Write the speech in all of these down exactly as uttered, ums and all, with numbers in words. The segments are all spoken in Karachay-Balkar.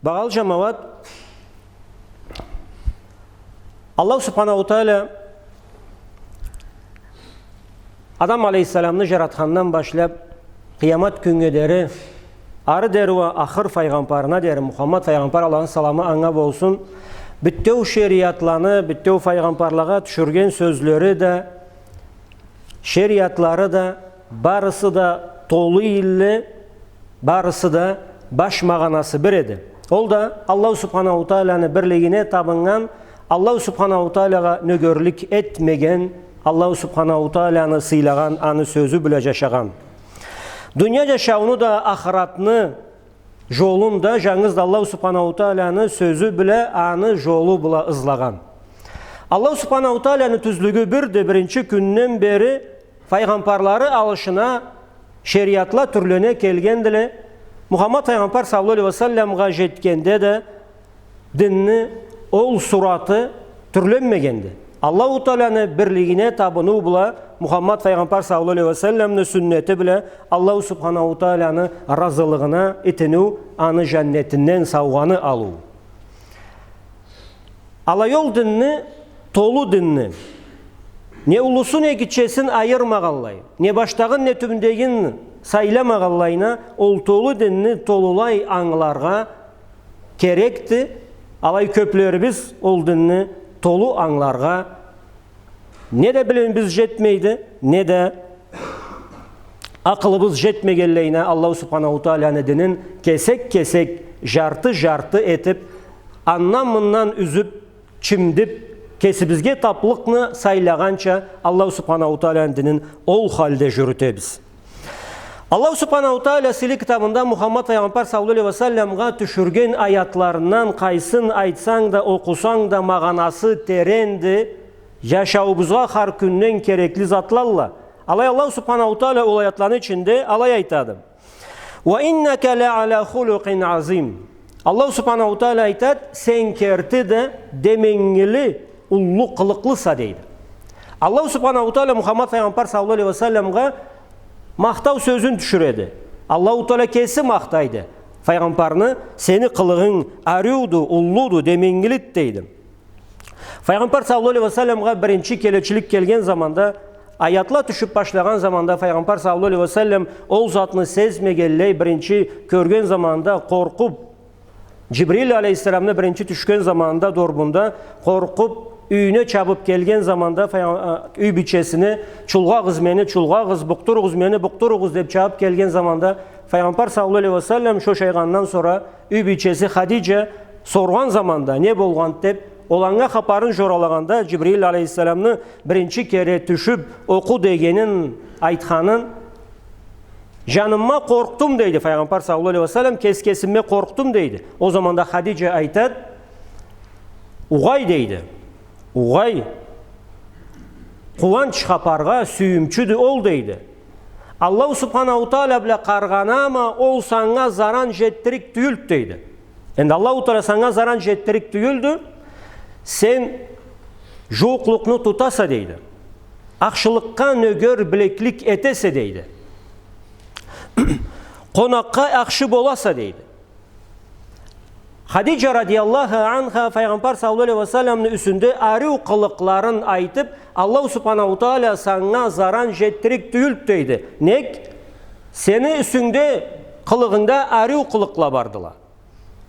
Багъалы джамауат, Аллаху Субханаху Тааля Адам алейхиссаламны джаратхандан башлаб, къыямат кюннге дери, ары дери уа ахыр файгъамбарына дери, Мухаммад файгъамбар, Аллахны саламы анга болсун, бютеу шериатланы, бютеу файгъамбарлагъа тюшюрген сёзлери да, шериатлары да, барысы да толу эдиле, барысы да баш магъанасы бир эди. Ол да Аллаху Субханаху Тааляны бирлигине табыннган, Аллаху Субханаху Тааляга нёгерлик этмеген, Аллаху Субханаху Тааляны сыйлагъан, аны сёзю бла джашагъан. Дуния джашауну да, ахыратны джолун да джангыз да Аллаху Субханаху Тааляны сёзю бла, аны джолу бла ызлагъан. Аллаху Субханаху Тааляны тюзлюгю бирди, биринчи кюнден бери файгъамбарлары алышына шериатла тюрлене келгендиле. Мухаммад файгъамбар саллаллаху алейхи ва салламгъа джетгенде да динни ол сураты тюрленмегенди. Аллаху Тааляны бирлигине табыныу бла, Мухаммад файгъамбар саллаллаху алейхи ва салламны сюннети бла Аллаху Субханаху Тааляны разылыгъына итиниу, аны джаннетинден саугъаны алыу. Алай ол динни, толу динни, не уллусун, не гитчесин айырмагъанлай, не башдагъын, не тюбюндегин сайламагъанлайына, ол толу динни толулай ангыларгъа керекди. Алай кёблерибиз ол динни толу ангыларгъа не да билимибиз джетмейди, не да акъылыбыз джетмегенлейине Аллаху Субханаху Тааляны динин кесек-кесек, джарты-джарты этиб, андан-мындан юзюб, чимдиб, кесибизге таблыкъны сайлагъанча Аллаху Субханаху Тааляны динин ол халде джюрютебиз. Аллаху Субханаху Тааля сыйлы китабында Мухаммад файгъамбар саллаллаху алейхи ва салламгъа тюшюрген аятларындан къайсын айтсанг да, окъусанг да, магъанасы теренди, джашауубузгъа хар кюнден керекли затлалла. Алай Аллаху Субханаху Тааля ол аятланы ичинде алай айтады: «Ва иннака ла аля хулукъин азим». Аллаху Субханаху Тааля айтад: «Сен керти да деменгили, уллу къылыкълыса», — дейди. Аллаху Субханаху Тааля Мухаммад файгъамбар саллаллаху алейхи ва салламгъа махтау сёзюн тюшюреди. Аллаху Тааля кеси махтайды файгъамбарны: «Сени къылыгъынг ариуду, уллуду, деменгилиди», — дейди. Файгъамбар саллаллаху алейхи ва салламгъа биринчи келечилик келген заманда, аятла тюшюб башлагъан заманда, файгъамбар саллаллаху алейхи ва саллам ол затны сезмегенлей, биринчи кёрген заманда къоркъуб, Джибрил алейхиссаламны биринчи тюшген заманында дорбунда къоркъуб, юйюне чабыб келген заманда, файгъам-, а, юй бийчесине: «Чулгъагъыз мени, чулгъагъыз, букъдуругъуз мени, букъдуругъуз», — деб чабыб келген заманда, файгъамбар саллаллаху алейхи ва саллам шо шайгъандан сора юй бийчеси Хадиджа соргъан заманда, не болгъанд деб, ол анга хапарын джоралагъанда, Джибрил алейхиссаламны биринчи кере тюшюб, окъу дегенин айтханын, «Джанымма къоркъдум», — дейди файгъамбар саллаллаху алейхи ва саллам, — «кес-кесимме къоркъдум», — дейди. Ол заманда Хадиджа айтад: «Угъай, — дейди, — угъай, къууанч хапаргъа сюйюмчюдю ол, — дейди. — Аллаху Субханаху Тааля бла къаргъанама, ол санга заран джетдирик тюйюлд», — дейди. Энди Аллаху Тааля санга заран джетдирик тюйюлдю, сен джууукълукъну тутаса, дейди. Ахшылыкъгъа нёгер, билеклик этесе, дейди. Къонакъгъа ахшы боласа, дейди. Хадиджа радияллаху анха файгъамбар саллаллаху алейхи ва салламны юсюнде ариу къылыкъларын айтыб, Аллаху Субханаху Тааля санга заран джетдирик тюйюлд, дейди. Нек? Сени юсюнгде, къылыгъынгда ариу къылыкъла бардыла.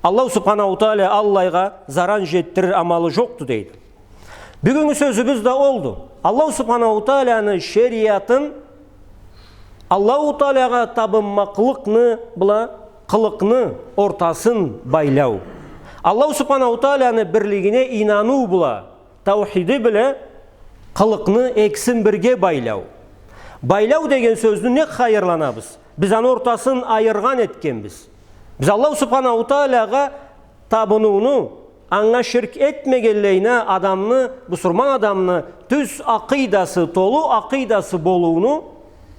Аллаху Субханаху Тааля аллайгъа заран джетдирир амалы джокъду, дейди. Бюгюннгю сёзюбюз да олду. Аллаху Субханаху Тааляны шериатын Аллаху Таалягъа табынмакълыкъны бла къылыкъны ортасын байлау. Аллаху Субханаху Тааляны бирлигине ийнаныу бла, таухиди бла къылыкъны экисин бирге байлау. Байлау деген сёзню нек хайырланабыз? Биз аны ортасын айыргъан этгенбиз. Биз Аллаху Субханаху Таалягъа табыныуну, анга ширк этмегенлейине адамны, бусурман адамны тюз акъыйдасы, толу акъыйдасы болууну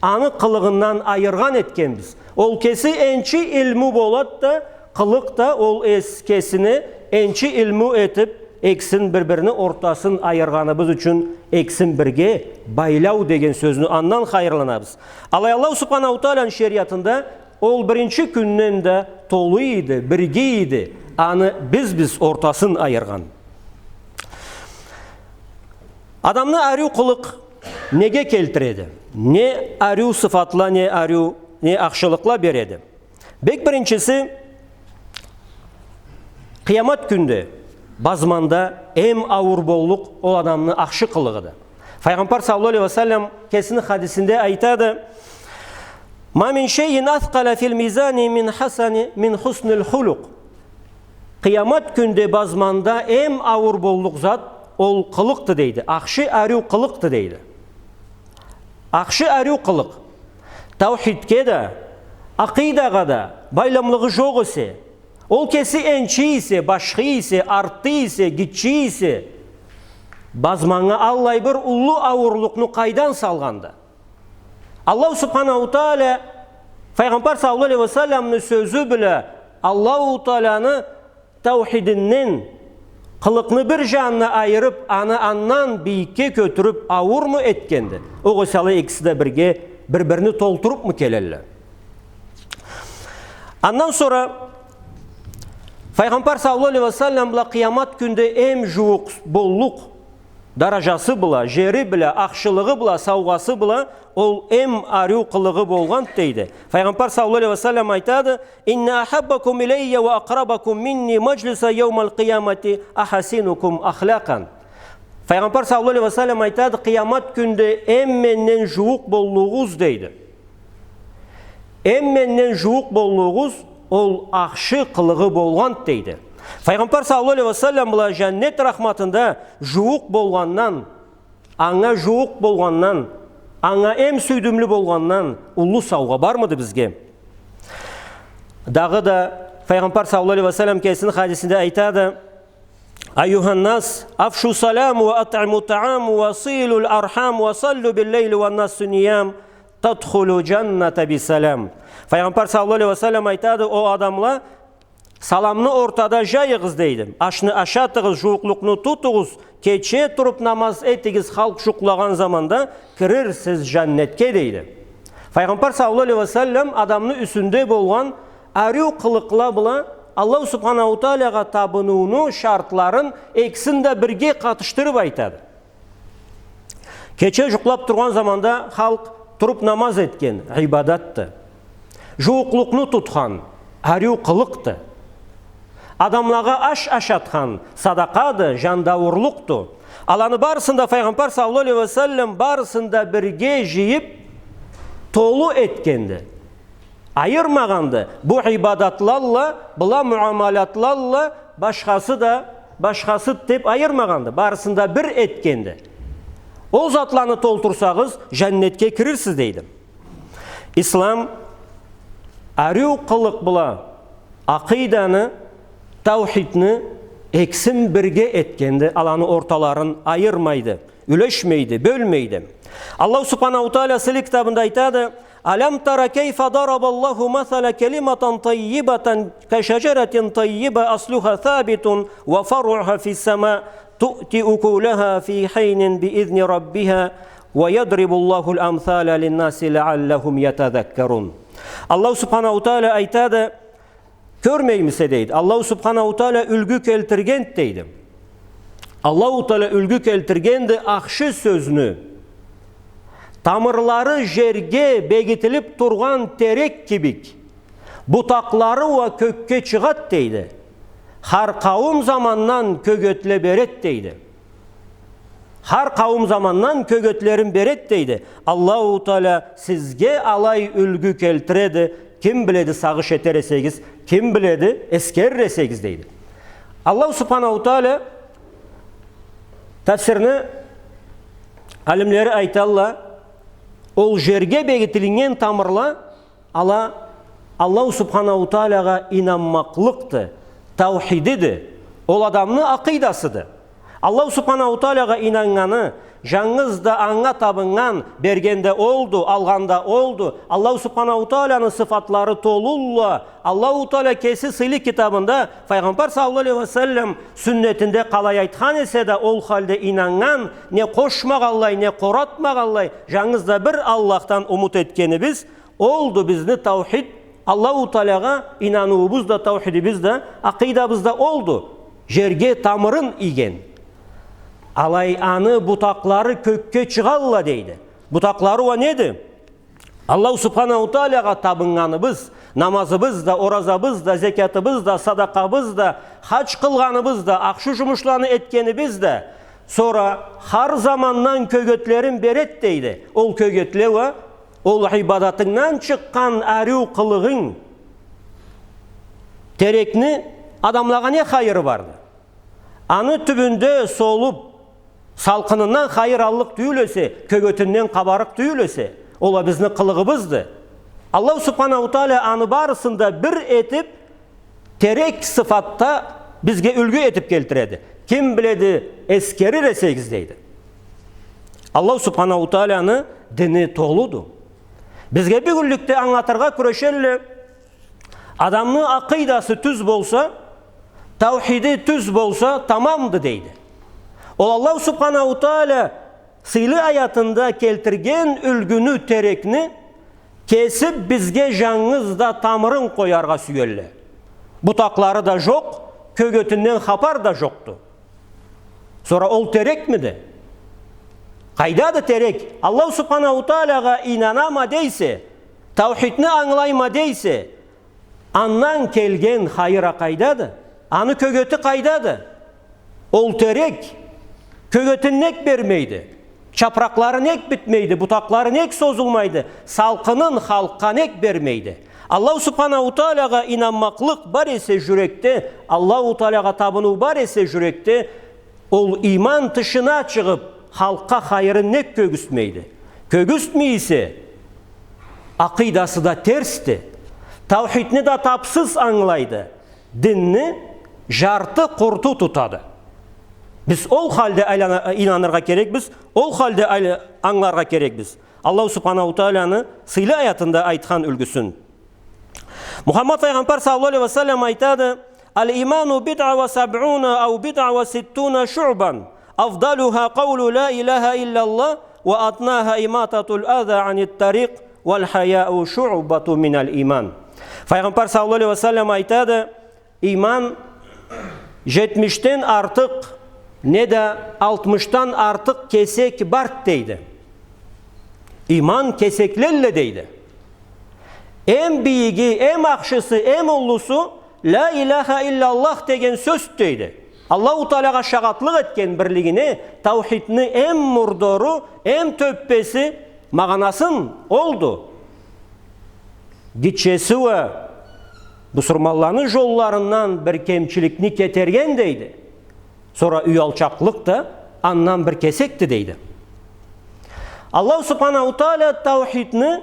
аны къылыгъындан айыргъан этгенбиз. Ол кеси энчи илму болад да, къылыкъ да ол эс-, кесине энчи илму этиб, экисин бир-бирини ортасын айыргъаныбыз ючюн экисин бирге байлау деген сёзню андан хайырланабыз. Алай Аллаху Субханаху Тааляны шериатында ол биринчи кюнден да толу эди, бирге эди. аны биз-биз ортасын айыргъан. Адамны ариу къылыкъ неге келтиреди? Не ариу сыфатла, не ариу, не ахшылыкъла береди? Бек биринчиси, къыямат кюнде базманда эм ауур боллукъ ол адамны ахшы къылыгъыды. Файгъамбар саллаллаху алейхи ва саллам кесини хадисинде айтады: «Ма мин шейин аскъала фил мизани мин хасани, мин хуснил хулукъ». Къыямат кюнде базманда эм ауур боллукъ зат ол къылыкъды, дейди. Ахшы ариу къылыкъды, дейди. Ахшы ариу къылыкъ. Таухидге да, акъыйдагъа да байламлыгъы жокъ эсе, ол кеси энчи эсе, башхы эсе, арты эсе, гитчи эсе, базманнга аллай бир уллу ауурлукъну къайдан салгъанды? Аллаху Субханаху Тааля Файгъамбар саллаллаху алейхи ва салламны сёзю бла Аллаху Тааланы таухидинден къылыкъны бир жанына айырып, аны андан бийикге кётюрюп, ауурму этгенди? Огъесе ала экиси да бирге бир-бирини толтурупму келелле? Андан сора Файгъамбар саллаллаху алейхи ва саллам бла къыямат кюнде эм жууукъ боллукъ даражасы бла, жери бла, ахшылыгъы бла, саугъасы бла ол эм ариу къылыгъы болгъанд, дейди. Файгъамбар саллаллаху алейхи ва саллам айтады: «Инна ахаббакум илейя ва акърабакум минни мажлиса яумал къыямати ахасинукум ахлакъан». Файгъамбар саллаллаху алейхи ва саллам айтады: «Къыямат кюнде эм менден жууукъ боллугъугъуз, — дейди, — эм менден жууукъ боллугъугъуз ол ахшы къылыгъы болгъанд», — дейди. Файгъамбар саллаллаху алейхи ва саллам бла жаннет рахматында жууукъ болгъандан, анга жууукъ болгъандан, анга эм сюйдюмлю болгъандан уллу саугъа бармыды бизге? Дагъыда Файгъамбар саллаллаху алейхи ва саллам кесини хадисинде айтады: «Айюханнас, афшу салам ва атъиму таам ва силул архам ва саллу биллейли ва насу ниям, тадхулу жанната бисалам». Файгъамбар саллаллаху алейхи ва саллам айтады: «О адамла, саламны ортада жайыгъыз, — дейди. — Ашны ашатыгъыз, жууукълукъну тутугъуз, кече туруп намаз этигиз, халкъ жукълагъан заманда кирирсиз жаннетге», — дейди. Файгъамбар саллаллаху алейхи ва саллам адамны юсюнде болгъан ариу къылыкъла бла Аллаху Субханаху Таалагъа табынууну шартларын экисин да бирге къатышдырып айтады. Кече жукълап тургъан заманда халкъ туруп намаз этген, ибадатды. Жууукълукъну тутхан, ариу къылыкъды. Адамлагъа аш ашатхан, садакъады, жандауурлукъду. Аланы барысын да Файгъамбар саллаллаху алейхи ва саллам барысын да бирге жыйып, толу этгенди. Айырмагъанды. Бу ибадатлалла, была муамалатлалла, башхасы да, башхасы деп айырмагъанды. Барысын да бир этгенди. Ол затланы толтурсагъыз, жаннетге кирирсиз, дейди. Ислам ариу къылыкъ бла акъыйданы, таухидни экисин бирге этгенди, аланы орталарын айырмайды. Юлешмейди, бёлмейди. Аллаху Субханаху Тааля сыйлы китабында айтады: «Алам тара кайфа дарабаллаху масала калиматан таййибатан ка шаджаратин таййиба аслуха сабитун ва фаруха фис сама, туъти укуляха фи хинин би изни раббиха, ва ядрибуллахул амсала линнаси лааллахум ятазаккарун». Аллаху Субханаху Тааля айтады, Кёрмеймисе, дейди. Аллаху Субханаху Тааля юлгю келтиргенд, дейди. Аллаху Тааля юлгю келтиргенди ахшы сёзню. Тамырлары жерге бегитилип тургъан терек кибик, бутакълары уа кёкге чыгъад, дейди. Хар къауум замандан кёгетле беред, дейди. Хар къауум замандан кёгетлерин беред, дейди. Аллаху Тааля сизге алай юлгю келтиреди. Ким биледи, сагъыш этер эсегиз, ким биледи, эсгерир эсегиз, дейди. Аллаху Субханаху Тааля, тафсирни алимлери айталла, ол жерге бегитилиннген тамырла, ала Аллаху Субханаху Таалягъа ийнанмакълыкъды, таухидиди, ол адамны акъыйдасыды. Аллаху Субханаху Таалягъа ийнаннганы, жангыз да анга табыннган, берген да олду, алгъан да олду. Аллаху Субханаху Тааланы сыфатлары толулла. Аллаху Тааля кеси сыйлы китабында, Файгъамбар саллаллаху алейхи ва саллам сюннетинде къалай айтхан эсе да, ол халде ийнаннган, не къошмагъанлай, не къоратмагъанлай, жангыз да бир Аллахдан умут этгенибиз, олду бизни таухид Аллаху Таалагъа ийнаныуубуз да, таухидибиз да, акъыйдабыз да олду. Жерге тамырын ийген. Алай аны бутакълары кёкге чыгъалла, дейди. Бутакълары уа неди? Аллаху Субханаху Таалагъа табыннганыбыз, намазыбыз да, оразабыз да, зекятыбыз да, садакъабыз да, хадж къылгъаныбыз да, ахшы жумушланы этгенибиз да, сора хар замандан кёгетлерин беред, дейди. Ол кёгетле уа ол ибадатынгдан чыкъгъан ариу къылыгъынг. Терекни адамлагъа не хайыры барды? Аны тюбюнде солуб, салкъынындан хайыр аллыкъ тюйюл эсе, кёгетинден къабарыкъ тюйюл эсе, ол а бизни къылыгъыбызды. Аллаху Субханаху Таала аны барысын да бир этиб, терек сыфатда бизге юлгю этиб келтиреди. Ким биледи, эсгерир эсегиз, дейди. Аллаху Субханаху Тааланы дини толуду. Бизге бюгюнлюкде ангылатыргъа кюрешелле, адамны акъыйдасы тюз болса, таухиди тюз болса, тамамды, дейди. Ол Аллаху Субханаху Таала сыйлы аятында келтирген юлгюню, терекни кесиб, бизге жангыз да тамырын къояргъа сюелле. Бутакълары да жокъ, кёгетинден хапар да жокъду. Сора ол терекмиди? Къайдады терек? Аллаху Субханаху Таалагъа ийнанама дейсе, таухидни ангылайма дейсе, андан келген хайыр а къайдады? Аны кёгети къайдады? Ол терек кёгетин нек бермейди? Чапыракълары нек битмейди? Бутакълары нек созулмайды? Салкъынын халкъгъа нек бермейди? Аллаху Субханаху Таалагъа ийнанмакълыкъ бар эсе жюрекде, Аллаху Таалагъа табыныу бар эсе жюрекде, ол ийман тышына чыгъыб, халкъгъа хайырын нек кёргюзтмейди? Кёргюзтмей эсе, акъыйдасы да терсди. Таухидни да тапсыз ангылайды. Динни жарты-къурту тутады. Биз ол халда айлана-, ийнаныргъа керекбиз, ол халда айла-, ангыларгъа керекбиз Аллаху Субханаху Тааланы сыйлы аятында айтхан юлгюсюн. Мухаммад файгъамбар саллаллаху алейхи ва саллам айтады: «الإيمان بضع وسبعون أو بضع وستون شعبة، أفضلها قول لا إله إلا الله، وأدناها إماطة الأذى عن الطريق، والحياء شعبة من الإيمان». Файгъамбар саллаллаху алейхи ва саллам айтады: «Ийман жетмишден артыкъ, неда алтмышдан артыкъ кесек барды», — дейди. Ийман кесеклелле, дейди. Эм бийиги, эм ахшысы, эм уллусу «Ля иляха илляллах» деген сёз, дейди. Аллаху Таалагъа шагъатлыкъ этген бирлигине, таухидни эм мурдору, эм тёппеси, магъанасын олду. Гитчеси уа бусурманланы жолларындан бир кемчиликни кетерген, дейди. Сора уялчакълыкъ да андан бир кесекди, дейди. Аллаху Субханаху Таала таухидни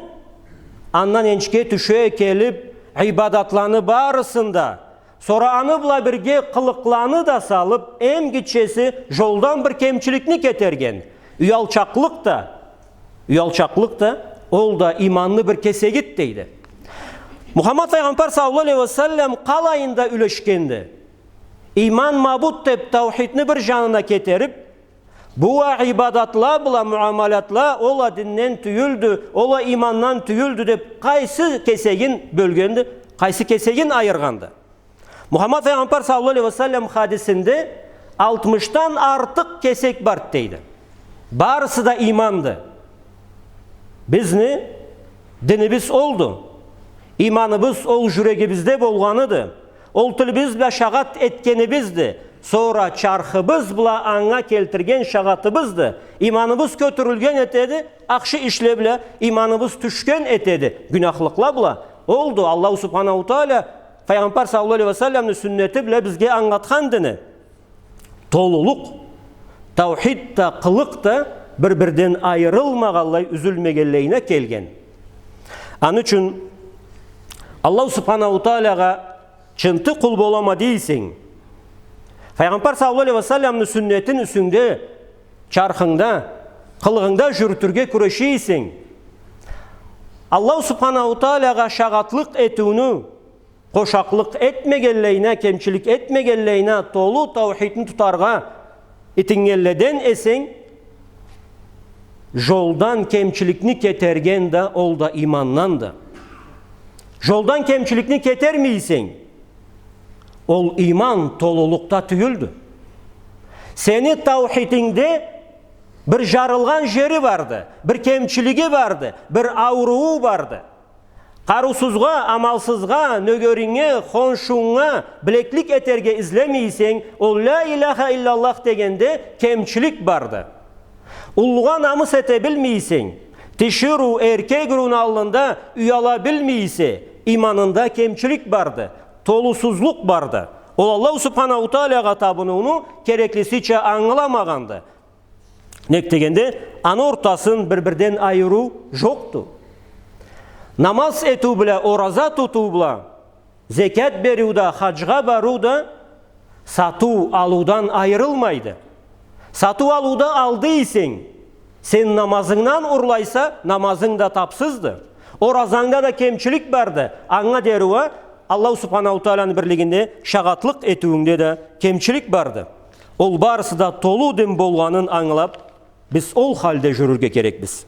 андан энчге тюше келиб, ибадатланы барысын да, сора аны бла бирге къылыкъланы да салыб, эм гитчеси жолдан бир кемчиликни кетерген. Уялчакълыкъ да, уялчакълыкъ да, ол да ийманны бир кесегиди, дейди. Мухаммад файгъамбар саллаллаху алейхи ва саллам къалайында юлешгенди? Ийман ма буду деб, таухидни бир жанына кетериб, бу уа ибадатла бла, муамалатла, ол а динден тюйюлдю, ол а иймандан тюйюлдю деб, къайсы кесегин бёлгенди, къайсы кесегин айыргъанды? Мухаммад файгъамбар саллаллаху алейхи ва саллам хадисинде алтмышдан артыкъ кесек барды, дейди. Барысы да ийманды. Бизни динибиз олду. Ийманыбыз ол жюрегибизде болгъаныды. Ол тилибиз бла шагъат этгенибизди. Сора чархыбыз бла анга келтирген шагъатыбызды. Ийманыбыз кётюрюлген этеди, ахшы ишле бла, ийманыбыз тюшген этеди, гюнахлыкъла бла. Олду Аллаху Субханаху Таала файгъамбар саллаллаху алейхи ва салламны сюннети бла бизге ангылатхан дини. Толулукъ, таухид да, къылыкъ да бир-бирден айырылмагъанлай, юзюлмегенлейине келген. Аны ючюн Аллаху Субханаху Таалагъа чынтты къул болама дейсенг, файгъамбар саллаллаху алейхи ва салламны сюннетин юсюнгде, чархынгда, къылыгъынгда жюрютюрге кюрешейсенг, Аллаху Субханаху Таалагъа шагъатлыкъ этиуню, къошакълыкъ этмегенлейине, кемчилик этмегенлейине, толу таухидни тутаргъа итиннгенледен эсенг, жолдан кемчиликни кетерген да, ол да ийманданды. Жолдан кемчиликни кетермейсенг, ол иман толулукъда тюйюлдю. Сени таухидингде бир жарылгъан жери барды, бир кемчилиги барды, бир аурууу барды. Къарыусузгъа, амалсызгъа, нёгеринге, хоншунга билеклик этерге излемейсенг, ол ля иляха илляллах дегенде кемчилик барды. Уллугъа намыс эте билмейсенг, тиширыу, эркек ырыуну аллында уяла билмейсе, иманында кемчилик барды, толусузлукъ барды. Ол Аллаху Субханаху Таалагъа табыныуну кереклисича ангыламагъанды. Нек дегенде, аны ортасын бир-бирден айырыу жокъду. Намаз этиу бла, ораза тутуу бла, зекят бериу да, хаджгъа барыу да сатыу-алыудан айырылмайды. Сатыу-алыуда алды эсенг, сен намазынгдан урлайса, намазынг да тапсызды. Оразангда да кемчилик барды. Анга дери уа Аллаху Субханаху Тааланы бирлигинде шагъатлыкъ этиуюнгде да кемчилик барды. Ол барысы да толу дин болгъанын ангылап, биз ол халде жюрюрге керекбиз.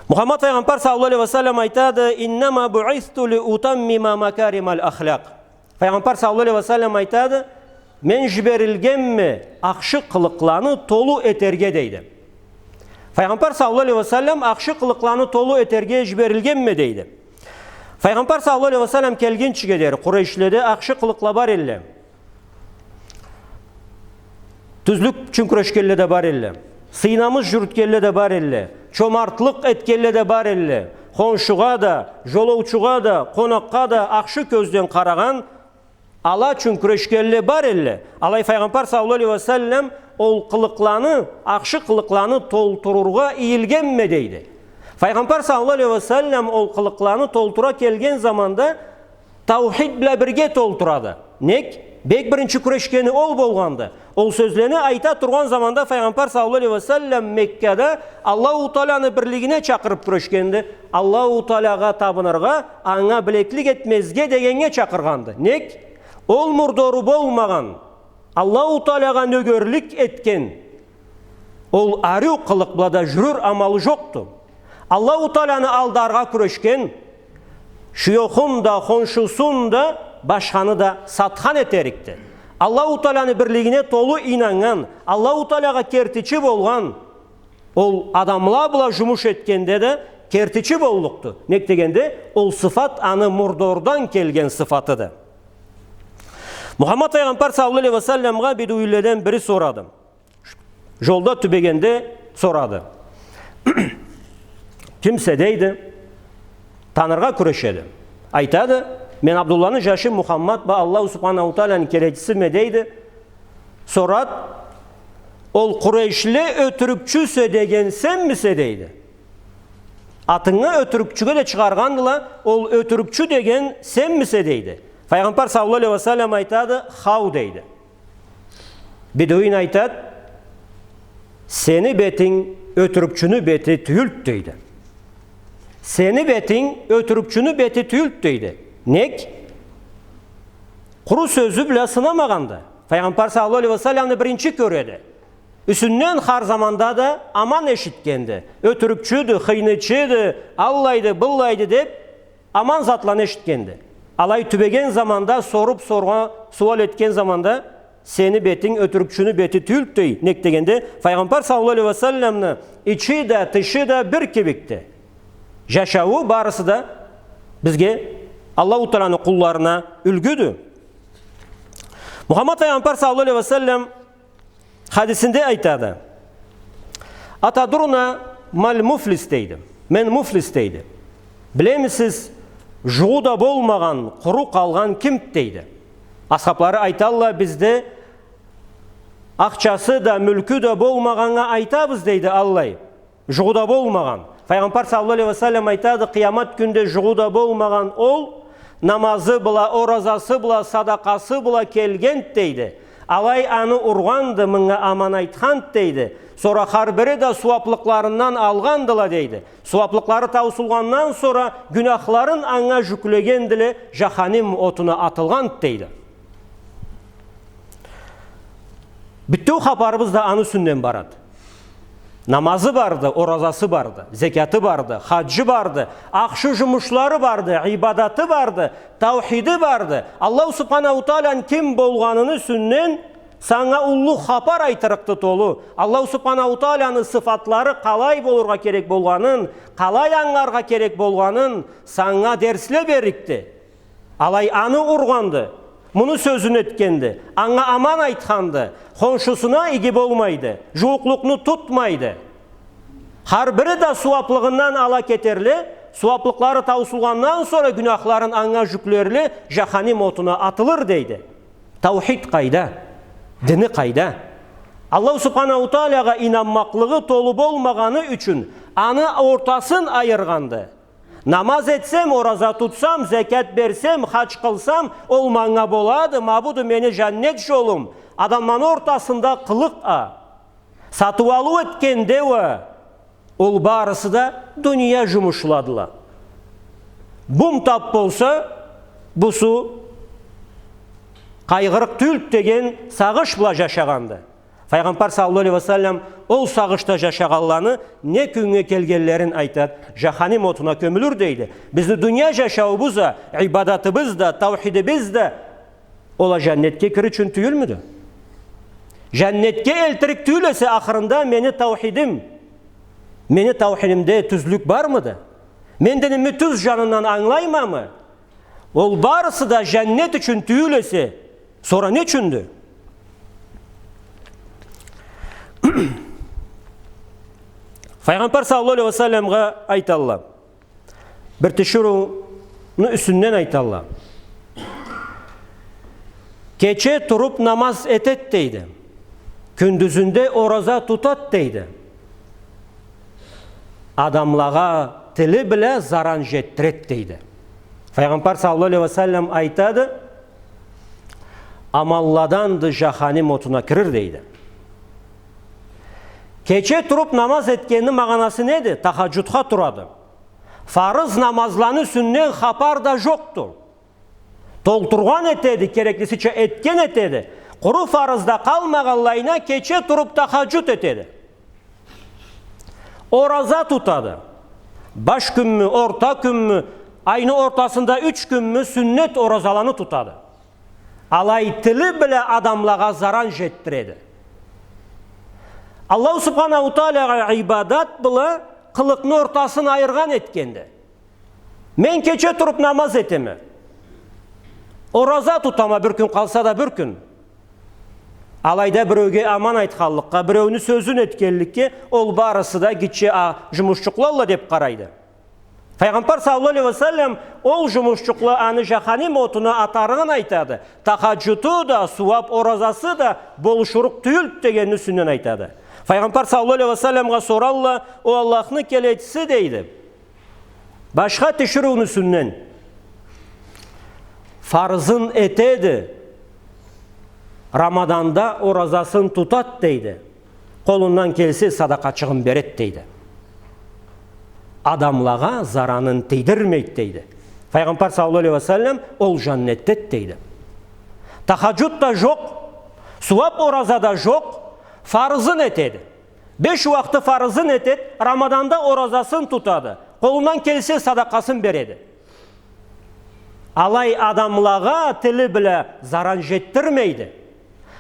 Мухаммад файгъамбар саллаллаху алейхи ва саллам айтады: «Иннама буъисту ли утаммима макаримал ахлакъ». Файгъамбар саллаллаху алейхи ва саллам айтады: «Мен жиберилгенме ахшы къылыкъланы толу этерге», — дейди. Файгъамбар саллаллаху алейхи ва саллам ахшы къылыкъланы толу этерге жиберилгенме дейди. Файгъамбар саллаллаху алейхи ва саллам келгинчиге дери Къурейшледе ахшы къылыкъла бар элле. Тюзлюк ючюн кюрешгенле да бар элле. Сый-намыс жюрютгенле да бар элле. Чомартлыкъ этгенле да бар элле. Хоншугъа да, жолоучугъа да, къонакъгъа да ахшы кёзден къарагъан, ала ючюн кюрешгенле бар элле. Алай Файгъамбар саллаллаху алейхи ва саллам ол къылыкъланы, ахшы къылыкъланы толтурургъа ийилгенме дейди. Файгъамбар саллаллаху алейхи ва саллам ол къылыкъланы толтура келген заманда таухид бла бирге толтурады. Нек? Бек биринчи кюрешгени ол болгъанды. Ол сёзлени айта тургъан заманда Файгъамбар саллаллаху алейхи ва саллам Меккада Аллаху Тааланы бирлигине чакъырып кюрешгенди. Аллаху Таалагъа табыныргъа, анга билеклик этмезге дегеннге чакъыргъанды. Нек? Ол мурдору болмагъан, Аллаху Таалагъа нёгерлик этген, ол ариу къылыкъ бла да жюрюр амалы жокъду. Аллаху Тааланы алдаргъа кюрешген, шуёхун да, хоншусун да, башханы да сатхан этерикди. Аллаху Тааланы бирлигине толу ийнаннган, Аллаху Таалагъа кертичи болгъан, ол адамла бла жумуш этгенде да кертичи боллукъду. Нек дегенде, ол сыфат аны мурдордан келген сыфатыды. Мухаммад файгъамбар саллаллаху алейхи ва салламгъа бедуинледен бири сорады. Жолда тюбегенде сорады. «Кимсе?» — дейди. Таныргъа кюрешеди. Айтады: «Мен Абдулланы жашы Мухаммадма, Аллаху Субханаху Тааланы келечисиме», — дейди. Сорат: «Ол Къурейшле ётюрюкчюсе деген сенмисе?» — дейди. «Атынгы ётюрюкчюге да чыгъаргъандыла, ол ётюрюкчю деген сенмисе?» — дейди. Файгъамбар саллаллаху алейхи ва саллам айтады: «Хау», — дейди. Бедуин айтат: «Сени бетинг ётюрюкчюню бети тюйюлд», — дейди. «Сени бетинг ётюрюкчюню бети тюйюлд», — дейди. Нек? Къуру сёзю бла сынамагъанды. Файгъамбар саллаллаху алейхи ва салламны биринчи кёреди. Юсюнден хар заманда да аман эшитгенди. Ётюрюкчюдю, хыйнычыды, аллайды, быллайды деп, аман затланы эшитгенди. Алай тюбеген заманда, соруп, соргъа, суал этген заманда, «Сени бетинг ётюрюкчюню бети тюйюлд», — дей. Нек дегенде, Файгъамбар саллаллаху алейхи ва салламны ичи да, тышы да бир кибикди. Жашауу барысы да бизге, Аллаху Тааланы къулларына юлгюдю. Мухаммад Файгъамбар саллаллаху алейхи ва саллам хадисинде айтады: «Атадруна мал муфлис?» — дейди. «Мен муфлис», — дейди. «Билемисиз, жугъу да болмагъан, къуру къалгъан кимд?» — дейди. Асхаблары айталла: «Бизде ахчасы да, мюлкю да болмагъаннга айтабыз», — дейди, аллай. Жугъу да болмагъан. Файгъамбар саллаллаху алейхи ва саллам айтады: «Къыямат кюнде жугъу да болмагъан ол, намазы бла, оразасы бла, садакъасы бла келгенд», — дейди. «Алай аны ургъанды, мынга аман айтханд», — дейди. «Сора хар бири да сууаблыкъларындан алгъандыла», — дейди. «Сууаблыкълары таусулгъандан сора гюнахларын анга жюклегендиле, жаханим отуна атылгъанд», — дейди. Бютеу хапарыбыз да аны юсюнден барад. Намазы барды, оразасы барды, зекяты барды, хаджы барды, ахшы жумушлары барды, ибадаты барды, таухиди барды. Аллаху Субханаху Тааланы ким болгъаныны юсюнден санга уллу хапар айтырыкъды толу. Аллаху Субханаху Тааланы сыфатлары къалай болургъа керек болгъанын, къалай ангыларгъа керек болгъанын санга дерсле берликди. Алай аны ургъанды, муну сёзюн этгенди, анга аман айтханды, хоншусуна иги болмайды, жууукълукъну тутмайды. Хар бири да сууаплыгъындан ала кетерле, сууаплыкълары таусулгъандан сора гюнахларын анга жюклерле, жаханим отуна атылыр, дейди. Таухид къайда? Дини къайда? Аллаху Субханаху Таалагъа ийнанмакълыгъы толу болмагъаны ючюн аны ортасын айыргъанды. Намаз этсем, ораза тутсам, зекят берсем, хадж къылсам, ол манга болады, ма буду мени жаннет жолум. Адамланы ортасында къылыкъ а, сатыу-алыу этгенде уа, ол барысы да дуния жумушладыла. Бум тап болса, бусу къайгъырыкъ тюйюлдю деген сагъыш бла жашагъанды. Файгъамбар саллаллаху алейхи ва саллам ол сагъышда жашагъанланы не кюннге келгенлерин айтады, жаханим отуна кёмюлюр дейди. Бизни дуния жашауубуз а, ибадатыбыз да, таухидибиз да, ол а жаннетге кирир ючюн тюйюлмюдю? Жаннетге элтирик тюйюл эсе, ахырында мени таухидим, мени таухидимде тюзлюк бармыды? Мен динимни тюз жанындан ангылаймамы? Ол барысы да жаннет ючюн тюйюл эсе, сора не ючюндю? Файгъамбар саллаллаху алейхи ва салламгъа айталла. Бир тиширыуну юсюнден айталла. Кече туруп намаз этет дейди. Кюндюзюнде ораза тутат дейди. Адамлагъа тили бла заран жетдирет дейди. Файгъамбар саллаллаху алейхи ва саллам айтады, аманладанды, жаханим отуна кирир дейди. Кече туруп намаз этгенни магъанасы неди? Тахаджудха турады. Фарыз намазланы юсюнден хапар да жокъду. Толтургъан этеди, кереклисича этген этеди. Къуру фарызда къалмагъанлайына кече туруп тахаджуд этеди. Ораза тутады. Баш кюнмю, орта кюнмю, айны ортасында юч кюнмю сюннет оразаланы тутады. Алай тили бла адамлагъа заран жетдиреди. Аллаху Субханаху Таалагъа ибадат бла къылыкъны ортасын айыргъан этгенди. Мен кече туруп намаз этеме. Ораза тутама, бир кюн къалса да бир кюн. Алайда биреуге аман айтханлыкъгъа, биреуню сёзюн этгенликге, ол барысы да гитче а жумушчукълалла деп къарайды. Файгъамбар саллаллаху алейхи ва саллам ол жумушчукъла аны жаханим отуна атарыгъын айтады. Тахаджуду да, сууап оразасы да болушурукъ тюйюлдю дегенни юсюнден айтады. Файгъамбар саллаллаху алейхи ва салламгъа соралла, о Аллахны келечиси, дейди. Башха тиширыуну юсюнден. Фарызын этеди, Рамаданда оразасын тутат дейди. Къолундан келсе садакъачыгъын берет дейди. Адамлагъа заранын тийдирмейт дейди. Файгъамбар саллаллаху алейхи ва саллам ол жаннетдет дейди. Тахаджуд да жокъ, сууап ораза да жокъ, фарызын этеди. Беш уакъты фарызын этет, Рамаданда оразасын тутады. Къолундан келсе садакъасын береди. Алай адамлагъа тили бла заран жетдирмейди.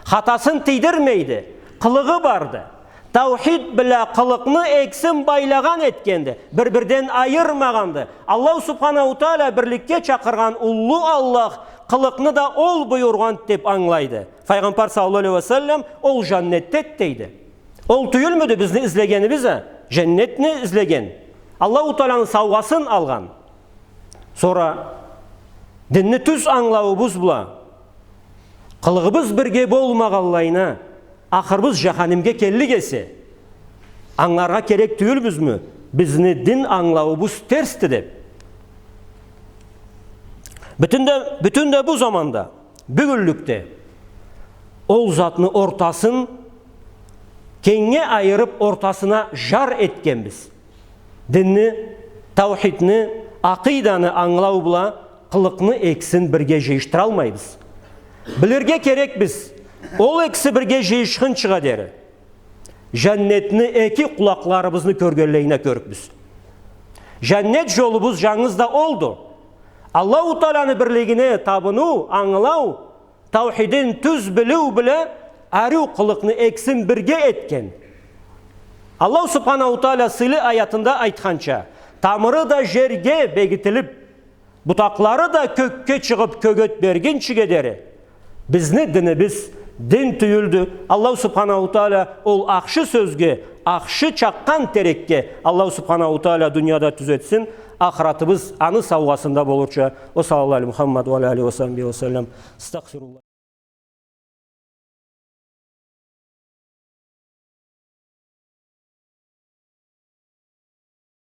Хатасын тийдирмейди. Къылыгъы барды. Таухид бла къылыкъны экисин байлагъан этгенди. Бир-бирден айырмагъанды. Аллаху Субханаху Таала бирликге чакъыргъан уллу Аллах къылыкъны да ол буюргъан деп ангылайды. Файгъамбар саллаллаху алейхи ва саллам ол жаннетдет дейди. Ол тюйюлмюдю бизни излегенибиз а? Жаннетни излеген. Аллаху Тааланы саугъасын алгъан. Сора динни тюз ангылауубуз бла къылыгъыбыз бирге болмагъанлайына, ахырыбыз жаханимге келлик эсе, ангыларгъа керек тюйюлбюзмю, бизни дин ангылауубуз терсди деп? Бютюн да, бютюн да бу заманда, бюгюнлюкде ол затны ортасын кенгнге айырып, ортасына жар этгенбиз. Динни, таухидни, акъиданы ангылау бла къылыкъны экисин бирге жыйышдыралмайбыз. Билирге керекбиз, ол экиси бирге жыйышхынчыгъа дери. Жаннетни эки къулакъларыбызны кёргенлейине кёрюкбюз. Жаннет жолубуз жангыз да олду. Аллаху Тааланы бирлигине табыну, ангылау, таухидин тюз билиу бла ариу къылыкъны экисин бирге этген. Аллаху Субханаху Таала сыйлы аятында айтханча, тамыры да жерге бегитилиб, бутакълары да кёкге чыгъыб кёгет бергинчиге дери, бизни динибиз дин тюйюлдю. Аллаху Субханаху Таала ол ахшы сёзге, ахшы чакъгъан терекге Аллаху Субханаху Таала дунияда тюзетсин, ахыратыбыз аны саугъасында болурча. Ва саллаллаху аля Мухаммад ва аля алихи ва сахбихи ва саллам. Астагъфируллах.